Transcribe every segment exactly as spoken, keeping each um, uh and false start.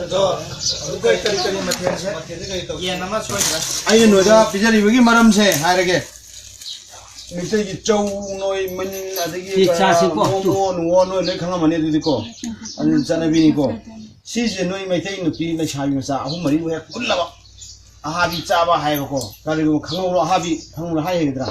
ꯑꯗꯣ ꯀꯔꯤ ꯀꯔꯤ ꯃꯊꯦꯜꯁꯦ? ꯌꯦꯟ ꯑꯃ ꯁꯣꯏꯗ꯭ꯔꯦ꯫ ꯑꯩꯅ ꯅꯣꯏꯗ ꯄꯤꯖꯔꯤꯕꯒꯤ ꯃꯔꯝꯁꯦ ꯍꯥꯏꯔꯒꯦ꯫ ꯃꯩꯇꯩꯒꯤ ꯆꯧ, ꯅꯣꯏ ꯃꯅꯤꯟ, ꯑꯗꯒꯤ ꯁꯤ ꯆꯥꯁꯤꯀꯣ꯫ ꯃꯣꯃꯣ ꯅꯨꯡꯃꯣ ꯅꯣꯏ ꯂꯣꯏ ꯈꯪꯉꯝꯃꯅꯤ ꯑꯗꯨꯗꯤꯀꯣ꯫ ꯑꯗꯨ ꯆꯠꯅꯕꯤꯅꯤꯀꯣ꯫ ꯁꯤꯁꯦ ꯅꯣꯏ ꯃꯩꯇꯩ ꯅꯨꯄꯤ ꯂꯩꯁꯥꯕꯤ ꯃꯆꯥ ꯑꯍꯨꯝ ꯃꯔꯤꯕꯨ ꯍꯦꯛ ꯄꯨꯜꯂꯕ ꯑꯍꯥꯕꯤ ꯆꯥꯕ ꯍꯥꯏꯕꯀꯣ꯫ ꯀꯔꯤꯒꯨꯝꯕ ꯈꯪꯍꯧꯔꯣ ꯑꯍꯥꯕꯤ, ꯈꯪꯍꯧꯔꯣ ꯍꯥꯏ ꯍꯩꯒꯗ꯭ꯔꯥ?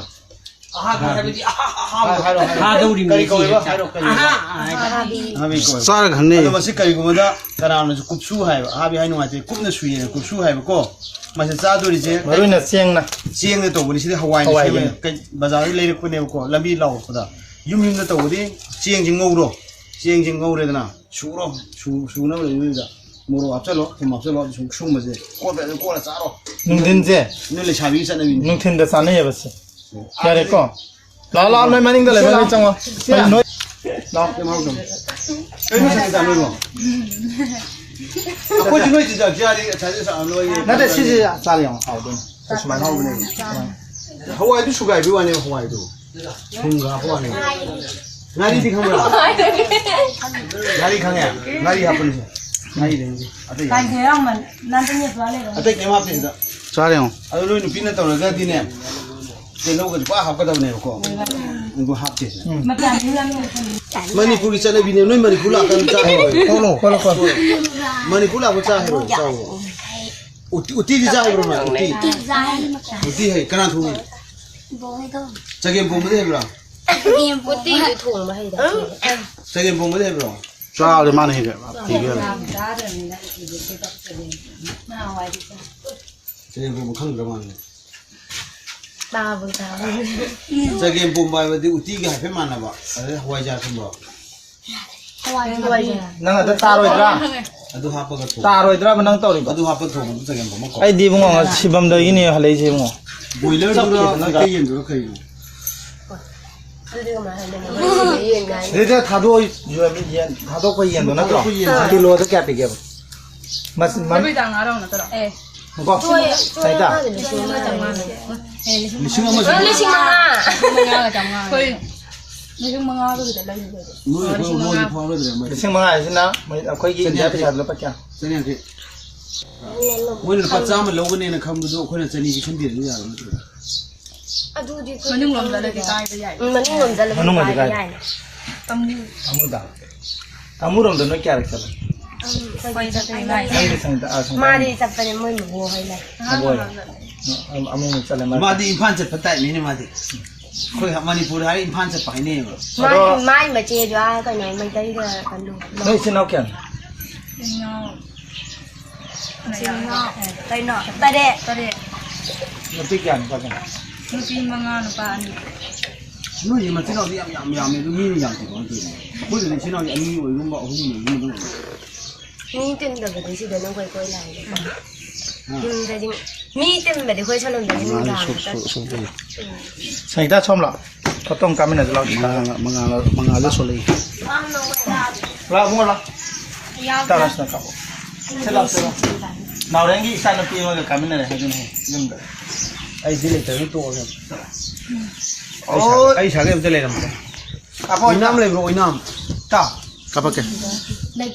ꯑꯍꯥꯕꯤ ꯍꯥꯏꯕꯗꯤ ꯑꯍꯥ-, ꯑꯍꯥꯕ꯫ ꯍꯥꯏ-, ꯍꯥꯏꯔꯣ, ꯍꯥꯏꯔꯣ꯫ ꯍꯥꯗꯧꯔꯤꯕꯅꯤ ꯀꯔꯤ ꯀꯧꯋꯦꯕ? ꯁꯤꯁꯦ꯫ ꯍꯥꯏꯔꯣ, ꯀꯔꯤ ꯀꯧꯋꯦ? ꯑꯍꯥ, ꯑꯍꯥ, ꯑꯍꯥꯕꯤ꯫ ꯑꯍꯥꯕꯤ ꯀꯧꯋꯦ꯫ ꯆꯥꯔ ꯈꯪꯅꯩ꯫ ꯑꯗꯣ ꯃꯁꯤ ꯀꯔꯤꯒꯨꯝꯕꯗ ꯀꯅꯥꯅꯁꯨ ꯀꯨꯞꯁꯨ ꯍꯥꯏꯕ, ꯑꯍꯥꯕꯤ ꯍꯥꯏ ꯅꯨꯡꯉꯥꯏꯇꯦ, ꯀꯨꯞꯅ ꯁꯨꯏꯌꯦꯅ ꯀꯨꯞꯁꯨ ꯍꯥꯏꯕꯀꯣ꯫ ꯃꯁꯤ ꯆꯥꯗꯣꯔꯤꯁꯦ ꯃꯔꯨ ꯑꯣꯏꯅ ꯆꯦꯡꯅ꯫ ꯆꯦꯡꯅ ꯇꯧꯕꯅꯤ, ꯁꯤꯗꯤ ꯍꯋꯥꯏꯅ ꯍꯋꯥꯏ ꯁꯦꯝꯃꯦ꯫ ꯆꯦꯡ꯫ ꯀꯩ-, ꯕꯖꯥꯔꯗ ꯂꯩꯔꯛꯄꯅꯦꯕꯀꯣ, ꯂꯝꯕꯤ ꯂꯥꯎꯔꯛꯄꯗ꯫ ꯌꯨꯝ ꯌꯨꯝꯗ ꯇꯧꯕꯗꯤ ꯆꯦꯡꯁꯤ ꯉꯧꯔꯣ, ꯆꯦꯡꯁꯤ ꯉꯧꯔꯦꯗꯅ, ꯁꯨꯔꯣ, ꯁꯨ-, ꯁꯨꯅꯕ ꯂꯩꯕꯗꯨꯗ ꯃꯣꯔꯣꯛ ꯍꯥꯞꯆꯜꯂꯣ, ꯊꯨꯝ ꯍꯥꯞꯆꯜꯂꯣ, ꯑꯗꯨ ꯁꯨꯝ ꯁꯨꯝꯕꯁꯦ ꯀꯣꯠꯂ, ꯀꯣꯠꯂ ꯆꯥꯔꯣ꯫ ꯅꯨꯡꯊꯤꯟꯁꯦ? ꯅꯣꯏ ꯂꯩꯁꯥꯕꯤꯒꯤ ꯆꯠꯅꯕꯤꯅꯤ꯫ ꯅꯨꯡꯊꯤꯟꯗ ꯆꯥꯅꯩꯌꯦꯕ ꯁꯤ꯫ ꯌꯥꯔꯦꯀꯣ? ꯂꯥꯛꯑꯣ, ꯂꯥꯛꯑꯣ, ꯅꯣꯏ ꯃꯅꯤꯡꯗ ꯂꯩꯕ ꯂꯣꯏ ꯆꯪꯉꯣ꯫ ꯁꯤ ꯅꯣꯏ ꯂꯥꯛꯑꯣ꯫ ꯀꯩꯅꯣ ꯁꯪꯒꯤꯇꯥ ꯅꯣꯏꯕꯣ? ꯑꯩꯈꯣꯏꯁꯨ ꯅꯣꯏ ꯆꯤꯟꯖꯥꯛ ꯆꯥꯔꯤ, ꯉꯁꯥꯏꯗꯩ ꯆꯥ-, ꯅꯣꯏ ꯅꯠꯇꯦ, ꯁꯤꯁꯦ ꯆꯥꯔ ꯌꯦꯡꯉꯣ, ꯍꯥꯎꯗꯣꯏꯅꯦ꯫ ꯁꯨꯃꯥꯏꯅ ꯍꯥꯎꯕꯅꯦ꯫ ꯍꯋꯥꯏꯗꯨ ꯁꯨꯒꯥꯏꯕꯩ ꯋꯥꯅꯦ, ꯍꯋꯥꯏꯗꯨ꯫ ꯊꯨꯝꯒ ꯍꯥꯞꯄ ꯋꯥꯅꯦ꯫ ꯉꯥꯔꯤꯗꯤ ꯈꯪꯕ꯭ꯔꯥ? ꯉꯥꯔꯤ ꯈꯪꯉꯦ? ꯉꯥꯔꯤ ꯍꯥꯞꯄꯅꯤꯁꯦ꯫ ꯉꯥꯔꯤꯗꯅꯤꯁꯦ꯫ ꯑꯇꯩ ꯌꯥꯎꯗꯦ꯫ ꯑꯇꯩ ꯀꯩꯝ ꯍꯥꯞꯇꯦ ꯁꯤꯗ꯫ ꯆꯥꯔꯦ ꯌꯦꯡꯉꯣ꯫ ꯑꯗꯣ ꯅꯣꯏ ꯅꯨꯄꯤꯅ ꯇꯧꯔꯒꯗꯤꯅꯦ, ꯇꯤꯜꯍꯧꯒꯁꯨ ꯄꯨꯔꯥ ꯍꯥꯞꯀꯗꯕꯅꯦꯕꯀꯣ꯫ ꯑꯗꯨ ꯍꯥꯞꯇꯦ ꯁꯤꯗ꯫ ꯎꯝ꯫ ꯃꯅꯤꯄꯨꯔꯒꯤ ꯆꯠꯅꯕꯤꯅꯦ꯫ ꯅꯣꯏ ꯃꯅꯤꯄꯨꯔ ꯂꯥꯛꯀꯥꯟꯗ ꯆꯥ ꯍꯩꯔꯣꯏ꯫ ꯈꯣꯠꯂꯣ, ꯈꯣꯠꯂꯣ, ꯈꯣꯠꯂꯣ꯫ ꯃꯅꯤꯄꯨꯔ ꯂꯥꯛꯄ ꯆꯥ ꯍꯩꯔꯣꯏ, ꯆꯥꯎ꯫ ꯎꯇꯤ, ꯎꯇꯤꯗꯤ ꯆꯥ ꯍꯩꯕ꯭ꯔꯣ ꯅꯪ? ꯎꯇꯤ? ꯎꯇꯤ ꯍꯩ꯫ ꯀꯅꯥ ꯊꯣꯡꯉꯤ? ꯆꯒꯦꯝ ꯄꯣꯝꯕꯗꯤ ꯍꯩꯕ꯭ꯔꯣ? ꯎꯇꯤꯗꯤ ꯊꯣꯡꯕ ꯍꯩꯗ꯫ ꯆꯒꯦꯝ ꯄꯣꯝꯕꯗꯤ ꯍꯩꯕ꯭ꯔꯣ? ꯆꯥꯕꯗꯤ ꯃꯥꯅ ꯍꯦꯟꯅ ꯍꯩꯕ꯫ ꯆꯒꯦꯝ ꯄꯣꯝꯕ ꯈꯪꯗ꯭ꯔ ꯃꯥꯜꯂꯦ꯫ ꯇꯥꯕꯨ ꯇꯥꯕꯨ꯫ ꯆꯒꯦꯝ ꯄꯣꯝꯕ ꯍꯥꯏꯕꯗꯤ ꯎꯇꯤꯒ ꯍꯥꯏꯐꯦꯠ ꯃꯥꯟꯅꯕ꯫ ꯑꯗꯩ ꯍꯋꯥꯏꯖꯥꯔ ꯊꯨꯝꯕ꯭ꯔꯣ? ꯍꯋꯥꯏꯖꯥꯔ꯫ ꯅꯪ ꯑꯗ ꯇꯥꯔꯣꯏꯗ꯭ꯔꯥ? ꯑꯗꯨ ꯍꯥꯞꯄꯒ ꯊꯣꯡ-, ꯇꯥꯔꯣꯏꯗ꯭ꯔꯕ ꯅꯪ ꯇꯧꯔꯤꯕ? ꯑꯗꯨ ꯍꯥꯞꯄꯒ ꯊꯣꯡꯕꯗꯨ ꯆꯒꯦꯝ ꯄꯣꯝꯕ ꯀꯧ-, ꯑꯩꯗꯤ ꯏꯕꯨꯡꯉꯣ, ꯁꯤꯐꯝꯗꯒꯤꯅꯦ ꯍꯜꯂꯛꯏꯁꯦ ꯏꯕꯨꯡꯉꯣ꯫ ꯕꯣꯏꯂꯔꯗꯨꯔ, ꯆꯞ ꯃꯩꯇꯩ ꯌꯦꯟꯗꯨꯔ ꯀꯩꯅꯣ? ꯑꯗꯨꯗꯤ ꯀꯃꯥꯏꯅ ꯍꯥꯏꯅꯤ? ꯁꯤꯗꯩꯗ ꯊꯥꯗꯣꯛꯑ ꯌꯣꯟꯕ ꯌꯦꯟ, ꯊꯥꯗꯣꯛꯄ ꯌꯦꯟꯗꯣ ꯅꯠꯇ꯭ꯔꯣ? ꯊꯥꯗꯣꯛꯄ ꯌꯦꯟꯁꯦ꯫ ꯀꯤꯂꯣꯗ ꯀꯌꯥ ꯄꯤꯒꯦꯕ? ꯃꯁ-, ꯃ-, ꯅꯈꯣꯏ ꯇꯥꯡ ꯉꯥꯔꯧ ꯅꯠꯇ꯭ꯔꯣ? ꯑꯦ꯫ ꯀꯣ? ꯇꯣꯏ-, ꯇꯣꯏ ꯁꯥꯏꯗ? ꯃꯉꯥꯗ ꯂꯤꯁꯤꯡ ꯑꯃ ꯆꯥꯝꯃꯉꯥ꯫ ꯑꯦ, ꯂꯤꯁꯤꯡ ꯂꯤꯁꯤꯡ ꯑꯃ ꯑꯃ ꯆꯥꯝꯃꯉꯥ꯫ ꯂꯤꯁꯤꯡ ꯃꯉꯥ꯫ ꯃꯉꯥꯒ ꯆꯥꯝꯃꯉꯥ꯫ ꯑꯩꯈꯣꯏ ꯂꯤꯁꯤꯡ ꯃꯉꯥꯒ ꯈꯤꯇ ꯂꯩꯔꯦ꯫ ꯅꯣꯏ ꯑꯩꯈꯣꯏ ꯃꯣꯏꯗꯤ ꯐꯥꯎꯔꯗ꯭ꯔꯦ, ꯃꯣꯏ꯫ ꯂꯤꯁꯤꯡ ꯃꯉꯥ ꯍꯥꯏꯁꯤꯅ ꯃꯣꯏ ꯑꯩꯈꯣꯏꯒꯤ ꯏꯟꯗꯤꯌꯥ ꯄꯩꯁꯥꯗ ꯂꯨꯄꯥ ꯀꯌꯥ? ꯆꯅꯤ ꯌꯥꯡꯈꯩ꯫ ꯃꯣꯏꯅ ꯂꯨꯄꯥ ꯆꯥꯝꯃ ꯂꯧꯒꯅꯦꯅ ꯈꯪꯕꯗꯣ ꯑꯩꯈꯣꯏꯅ ꯆꯅꯤ ꯄꯤꯁꯟꯕꯤꯔꯗꯤ ꯌꯥꯔꯕ ꯅꯠꯇ꯭ꯔꯣ? ꯑꯗꯨꯗꯤ ꯑꯩꯈꯣꯏ ꯃꯅꯨꯡ ꯂꯣꯝꯗ ꯈꯪꯗꯦꯗ꯫ ꯂꯩꯗꯤ ꯀꯥꯏꯕ ꯌꯥꯏ꯫ ꯎꯝ, ꯃꯅꯨꯡ ꯂꯣꯝꯗ ꯂꯩꯗꯤ ꯃꯅꯨꯡ ꯂꯩꯗꯤ ꯀꯥꯏꯕ ꯀꯥꯏꯕ? ꯌꯥꯏꯅꯦ꯫ ꯇꯝꯃꯨ꯫ ꯇꯥꯃꯨꯗ꯫ ꯇꯥꯃꯨꯔꯣꯝꯗ ꯅꯣꯏ ꯀꯌꯥꯔꯛ ꯆꯠꯂꯦ? ꯎꯝ, ꯑꯩꯈꯣꯏ ꯆꯠꯄ ꯌꯥꯏ꯫ ꯅꯪꯗꯤ ꯁꯪꯗ-, ꯑꯥ, ꯁꯪꯗ-, ꯃꯥꯗꯤ ꯆꯠꯄꯅꯦ, ꯃꯣꯏ ꯃꯕꯣꯛ ꯍꯣꯏ ꯂꯩ꯫ ꯑꯍꯥꯟꯕ ꯃꯕꯣꯛ ꯍꯣꯏ꯫ ꯃꯥꯜꯂꯦ꯫ ꯑꯃꯨꯛ ꯑꯃꯨꯛ ꯆꯠꯂꯦ ꯃꯥꯗꯤ꯫ ꯃꯥꯗꯤ ꯏꯝꯐꯥꯜ ꯆꯠꯄ ꯇꯥꯏꯞꯅꯤꯅꯦ ꯃꯥꯗꯤ꯫ ꯑꯩꯈꯣꯏ ꯃꯅꯤꯄꯨꯔ ꯍꯥꯏꯔ ꯏꯝꯐꯥꯜ ꯆꯠꯄ ꯍꯥꯏꯅꯩꯌꯦꯕ꯫ ꯃꯥꯏ, ꯑꯗꯣ ꯃꯥꯏ ꯃꯆꯦꯗꯣ ꯑꯥ ꯀꯩꯅꯣ ꯃꯩꯇꯩꯗ ꯀꯩꯅꯣ ꯅꯣꯏ ꯏꯆꯤꯟ ꯏꯅꯥꯎ ꯀꯌꯥꯅꯣ? ꯏꯆꯤꯟ ꯏꯅꯥꯎ ꯏꯆꯤꯟ ꯏꯅꯥꯎ ꯀꯩꯅꯣ ꯇꯔꯦꯠ꯫ ꯇꯔꯦꯠ꯫ ꯅꯨꯄꯤ ꯀꯌꯥ ꯅꯨꯄꯥ ꯀꯌꯥ? ꯅꯨꯄꯤ ꯃꯉꯥ ꯅꯨꯄꯥ ꯑꯅꯤ꯫ ꯅꯣꯏꯁꯦ ꯃꯆꯤꯟ ꯃꯅꯥꯎꯗꯤ ꯌꯥꯝ, ꯌꯥꯝ ꯌꯥꯝꯃꯦ, ꯑꯗꯨ ꯃꯤꯅ ꯌꯥꯝ ꯀꯩꯅꯣ ꯇꯧꯏꯅꯦ꯫ ꯑꯩꯈꯣꯏꯗꯗꯤ ꯏꯆꯤꯟ ꯏꯅꯥꯎꯗꯤ ꯑꯅꯤ ꯑꯣꯏꯒꯨꯝꯕ, ꯑꯍꯨꯝ ꯑꯣꯏꯒꯨꯝꯕ ꯑꯗꯨꯝ ꯑꯣꯏ꯫ ꯃꯤ ꯇꯤꯟꯗꯕꯗꯤ ꯁꯤꯗ ꯅꯈꯣꯏ ꯀꯣꯏ ꯂꯥꯛꯑꯦ꯫ ꯌꯨꯝꯗꯗꯤ ꯃꯤ ꯇꯤꯟꯕꯗꯤ ꯑꯩꯈꯣꯏ ꯁꯣꯝꯂꯣꯝꯗꯗꯤ ꯃꯉꯥꯗꯤ ꯅꯨꯡꯗꯥꯡ ꯁꯨ-, ꯁꯨ-, ꯁꯨ-, ꯁꯨ-, ꯎꯝ꯫ ꯁꯪꯒꯤꯇꯥ ꯁꯣꯝꯂꯣ? ꯐꯣꯇꯣ ꯑꯃ ꯀꯥꯃꯤꯟꯅꯁꯤ ꯂꯥꯎ꯫ ꯃꯉꯥ, ꯃꯉꯥ, ꯃꯉꯥꯗ ꯁꯣꯜꯂꯛꯏ꯫ ꯂꯥꯎ, ꯏꯕꯨꯡꯉꯣ, ꯂꯥꯎ꯫ ꯌꯥꯎꯗꯦ꯫ ꯇꯥꯔꯁꯤꯅ ꯀꯥꯄꯣ꯫ ꯁꯤ ꯂꯥꯎ, ꯁꯤ ꯂꯥꯎ꯫ ꯅꯥꯎꯔꯦꯝꯒꯤ ꯏꯆꯥꯅꯨꯄꯤ ꯑꯃꯒ ꯀꯥꯃꯤꯟꯅꯔꯦ ꯍꯥꯏꯗꯨꯅ ꯍꯦꯛ ꯌꯨꯝꯗ꯫ ꯑꯩꯗꯤ ꯂꯩꯇꯕꯅꯤ ꯇꯣꯛꯑꯒꯦ꯫ ꯑꯩ ꯁꯥꯒꯦ, ꯑꯣ꯫ ꯑꯩ ꯁꯥꯒꯦ ꯑꯝꯇ ꯂꯩꯔꯝꯗꯦ꯫ ꯀꯥꯄꯣ, ꯑꯣꯏꯅꯥꯝ ꯂꯩꯕ꯭ꯔꯣ, ꯑꯣꯏꯅꯥꯝ? ꯇꯥꯎ꯫ ꯀꯥꯄꯛꯀꯦ꯫ ꯂꯩ꯫